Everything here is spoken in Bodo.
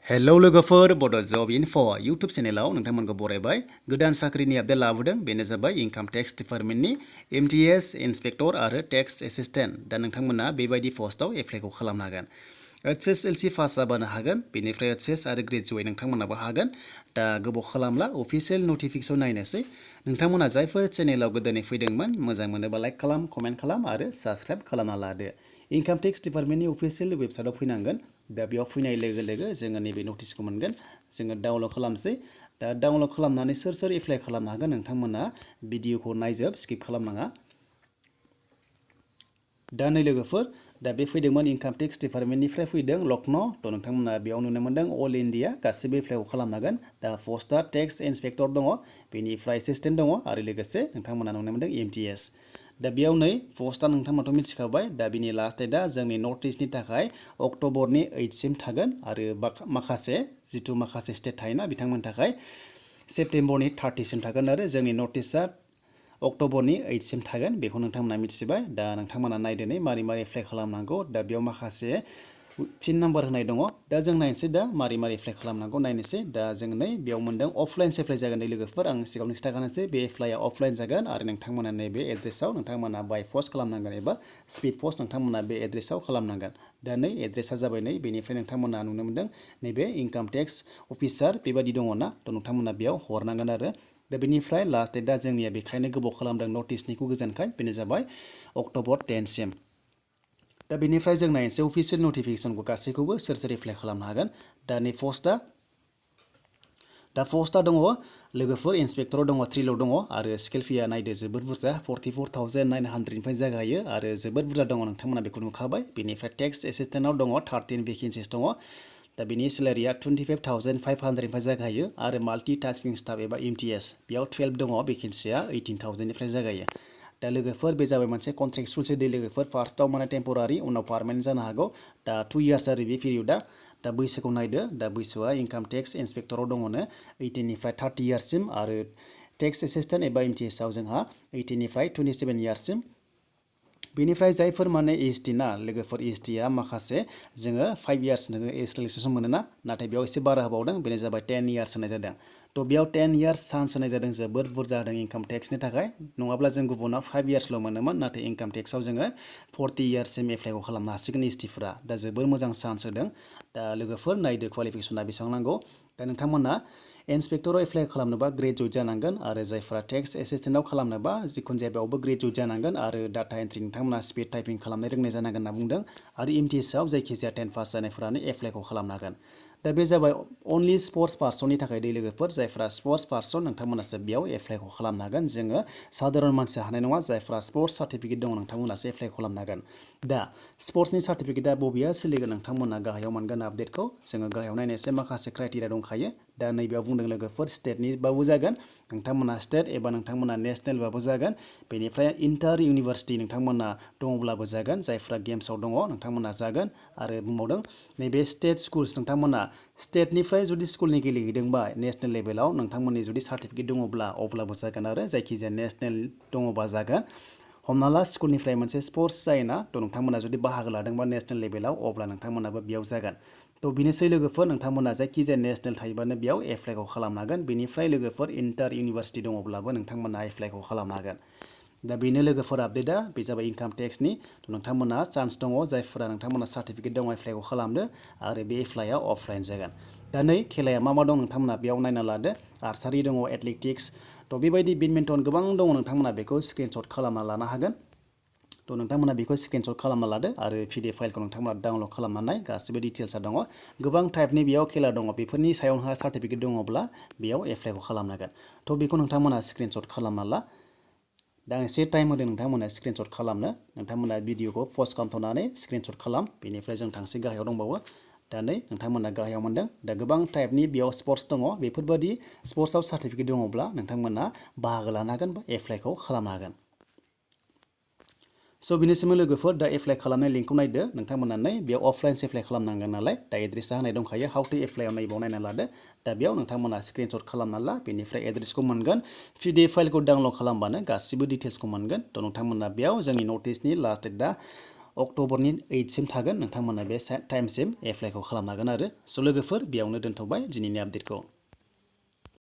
हेलौ लोगोफोर बड' जब इनफ' इउटुब चेनेलाव नोंथांमोनखौ बरायबाय गोदान साख्रिनि आपडेट लाबोदों बेनो जाबाय इनकाम टेक्स डिपार्टमेन्टनि MTS इन्सपेक्टर आरो टेक्स एसिस्टेन्ट दा नोंथांमोना बेबायदि पस्टआव एप्लाइखौ खालामनो हागोन HSLC पास जाबानो हागोन बेनिफ्राय HS आरो ग्रेजुवेट नोंथांमोनाबो हागोन दा गोबाव खालामला अफिसियेल नटिफिकेसन नायनोसै नोंथांमोना जायफोर चेनेलाव गोदानै फैदोंमोन मोजां मोनोबा लाइक खालाम कमेन्ट खालाम आरो साबस्क्राइब खालामना लादो इनकाम टेक्स डिपार्टमेन्टनि अफिसियेल वेबसाइटआव फैनांगोन दा बेयाव फैनाय लोगो लोगो जोङो नैबे नटिसखौ मोनगोन जोङो डाउनलड खालामसै दा डाउनलड खालामनानै सोर एप्लाइ खालामनो हागोन नोंथांमोना भिडिअखौ नायजोब स्किप खालामनाङा दा नै लोगोफोर दा बे फैदोंमोन इनकाम टेक्स डिपार्टमेन्टनिफ्राय फैदों लखनौ थ' नोंथांमोना बेयाव नुनो मोनदों अल इन्डिया गासैबो एप्लाइखौ खालामनो हागोन दा पस्टआ टेक्स इन्सपेक्टर दङ बेनिफ्राय एसिस्टेन्ट दङ आरो लोगोसे नोंथांमोना नुनो मोनदों MTS दा बेयाव नै पस्टआ नोंथांमोनाथ' मिथिखाबाय दा बिनि लास्ट डेटआ जोंनि नर्थ इस्टनि थाखाय अक्ट'बरनि 8सिम थागोन आरो माखासे स्टेट थायोना बिथांमोननि थाखाय सेप्तेम्बरनि 30सिम थागोन आरो जोंनि नर्थ इस्टआ अक्ट'बरनि 8सिम थागोन बेखौ नोंथांमोना मिथिबाय दा नोंथांमोना नायदोनै मारै एप्लाइ खालामनांगौ दा बेयाव माखासे पिन नाम्बार होनाय दङ दा जों नायनोसै दा मारै एप्लाइ खालामनांगौ नायनोसै दा जों नै बेयाव मोनदों अफलाइन एप्लाइ जागोन लोगोफोर आं सिगाङावनो खिन्थाखानोसै बे एप्लाइआ अफलाइन जागोन आरो नोंथांमोना नैबे एड्रेसाव नोंथांमोना बाय पस्ट खालामनांगोन एबा स्पिड पस्ट नोंथांमोना बे एड्रेसाव खालामनांगोन दा नै एड्रेसा जाबाय नै बेनिफ्राय नोंथांमोना नुनो मोनदों नैबे इनकाम टेक्स अफिसार बेबायदि दङना थ' नोंथांमोना बेयाव हरनांगोन आरो दा बेनिफ्राय लास्ट डेटआ जोंनिया बेखायनो गोबाव खालामदों नटिसनिखौ गोजोनखाय बेनो जाबाय अक्ट'बर 10सिम दा बेनिफ्राय जों नायनोसै अफिसियेल नटिफिकेसनखौ गासैखौबो सोर एप्लाइ खालामनो हागोन दा नै पस्टआ दङ लोगोफोर इन्सपेक्टराव दङ 3ल' दङ आरो स्केल फिया नायदो जोबोद बुरजा 44,900निफ्राय जागायो आरो जोबोद बुरजा दङ नोंथांमोना बेखौ नुखाबाय बेनिफ्राय टेक्स एसिस्टेन्टआव दङ 13 भेकेन्सिस दङ दा बेनि सेलारिया 25,500निफ्राय जागायो आरो माल्टि टास्किं स्टाफ एबा MTS बेयाव 12 दङ भेकेन्सिया 18,000निफ्राय जागायो दा लोगोफोर बे जाबाय मोनसे कन्ट्रेक्टसुअलसो दै लोगोफोर फार्स्टआव माने टेम्परारि उनाव पार्मानेन्ट जानो हागौ दा 2 इयार्स आरो बे पिरियडआ दा बैसोखौ नायदो दा बैसोआ इनकाम टेक्स इन्सपेक्टराव दङनो 18निफ्राय 30 इयार्ससिम आरो टेक्स एसिस्टेन्ट एबा MTSआव जोंहा 18निफ्राय 27 इयार्ससिम बेनिफ्राय जायफोर माने ST ना लोगोफोर STआ माखासे जोङो 5 इयार्स नोङो एज रिलेक्सेसन मोनोना नाथाय बेयाव एसे बारा होबावदों बेनो जाबाय 10 इयार्स होनाय जादों थ' बेयाव 10 इयार्स चान्स होनाय जादों जोबोद बुरजा होदों इनकाम टेक्सनि थाखाय नङाब्ला जों गुबुनाव 5 इयार्सल' मोनोमोन नाथाय इनकाम टेक्सआव जोङो 40 इयार्ससिम एप्लाइखौ खालामनो हासिगोन STफोरा दा जोबोर मोजां चान्स होदों दा लोगोफोर नायदो क्वालिफिकेसना बेसेबां नांगौ दा नोंथांमोना इन्सपेक्टराव एप्लाइ खालामनोबा ग्रेजुवेट जानांगोन आरो जायफोरा टेक्स एसिस्टेन्टआव खालामनोबा जिखुनु जाया बेयावबो ग्रेजुवेट जानांगोन आरो डाटा एन्ट्रि नोंथांमोना स्पिड टाइपिं खालामनो रोंनाय जानांगोन होनना बुंदों आरो MTSआव जायखिजाया 10 पास जानायफोरानो एप्लाइखौ खालामनो हागोन दा बे जाबाय अनलि स्पर्ट्स पार्सननि थाखाय दै लोगोफोर जायफोरा स्पर्ट्स पार्सन नोंथांमोनासो बेयाव एप्लाइखौ खालामनो हागोन जोङो साधारन मानसिया हानाय नङा जायफोरा स्पर्ट्स सार्टिफिकेट दङ नोंथांमोनासो एप्लाइ खालामनो हागोन दा स्पर्ट्सनि सार्टिफिकेटआ बबेया सोलिगोन नोंथांमोना गाहायाव मोनगोन आपडेटखौ जोङो गाहायाव नायनायसै माखासे क्राइटेरिया दंखायो दा नैबेयाव बुंदों लोगोफोर स्टेटनिबाबो जागोन नोंथांमोना स्टेट एबा नोंथांमोना नेसनेलबाबो जागोन बेनिफ्राय इन्टार इउनिभार्सिटि नोंथांमोना दङब्लाबो जागोन जायफ्रा गेम्सआव दङ नोंथांमोना जागोन आरो बुंबावदों नैबे स्टेट स्कुल्स नोंथांमोना स्टेटनिफ्राय जुदि स्कुलनि गेलेहैदोंबा नेसनेल लेभेलाव नोंथांमोननि जुदि सार्टिफिकेट दङब्ला अब्लाबो जागोन आरो जायखिजाया नेसनेल दङबा जागोन हमना ला स्कुलनिफ्राय मोनसे स्पर्ट्स जायोना थ' नोंथांमोना जुदि बाहागो लादोंबा नेसनेल लेभेलाव अब्ला नोंथांमोनाबो बेयाव जागोन थ' बेनोसै लोगोफोर नोंथांमोना जायखिजाया नेसनेल थायोबानो बेयाव एप्लाइखौ खालामनो हागोन बेनिफ्राय लोगोफोर इन्टार इउनिभार्सिटि दङब्लाबो नोंथांमोना एप्लाइखौ खालामनो हागोन दा बेनो लोगोफोर आपडेटआ बे जाबाय इनकाम टेक्सनि नोंथांमोना चान्स दङ जायफोरा नोंथांमोना सार्टिफिकेट दङ एप्लाइखौ खालामदो आरो बे एप्लाइआ अफलाइन जागोन दा नै खेलाया मा दं नोंथांमोना बेयाव नायना लादो आर्सारि दङ एथलेटिक्स थ' बेबायदि बेडमिन्टन गोबां दङ नोंथांमोना बेखौ स्क्रिनशट खालामना लानो हागोन थ' नोंथांमोना बेखौ स्क्रिनशट खालामना लादो आरो PDF फाइलखौ नोंथांमोना डाउनलड खालामनानै गासिबो डिटेल्सआ दङ गोबां टाइपनि बेयाव खेला दङ बेफोरनि सायाव नोंहा सार्टिफिकेट दङब्ला बेयाव एप्लाइखौ खालामनो हागोन थ' बेखौ नोंथांमोना स्क्रिनशट खालामना ला दा एसे टाइम होदों नोंथांमोना स्क्रिनशट खालामनो नोंथांमोना भिडिअखौ पस्ट खालामथ'नानै स्क्रिनशट खालाम बेनिफ्राय जों थांसै गाहायाव दंबावो दा नै नोंथांमोना गाहायाव मोनदों दा गोबां टाइपनि बेयाव स्पर्ट्स दङ बेफोरबायदि स्पर्ट्सआव सार्टिफिकेट दङब्ला नोंथांमोना बाहागो लानो हागोन बा एप्लाइखौ खालामनो हागोन स' बेनिसिम लोगोफोर दा एप्लाइ खालामनाय लिंकखौ नायदो नोंथांमोना नै बेयाव अफलाइनसो एप्लाइ खालामनांगोन नालाय दा एड्रेसा होनाय दंखायो हाउ टु एप्लाइआव नैबाव नायना लादो दा बेयाव नोंथांमोना स्क्रिनशट खालामना ला बेनिफ्राय एड्रेसखौ मोनगोन PDF फाइलखौ डाउनलड खालामबानो गासिबो डिटेल्सखौ मोनगोन थ' नोंथांमोना बेयाव जोंनि नटिसनि लास्ट डेटआ अक्ट'बरनि 8सिम थागोन नोंथांमोना बे टाइमसिम एप्लाइखौ खालामनो हागोन आरो स' लोगोफोर बेयावनो दोनथ'बाय दिनैनि आपडेटखौ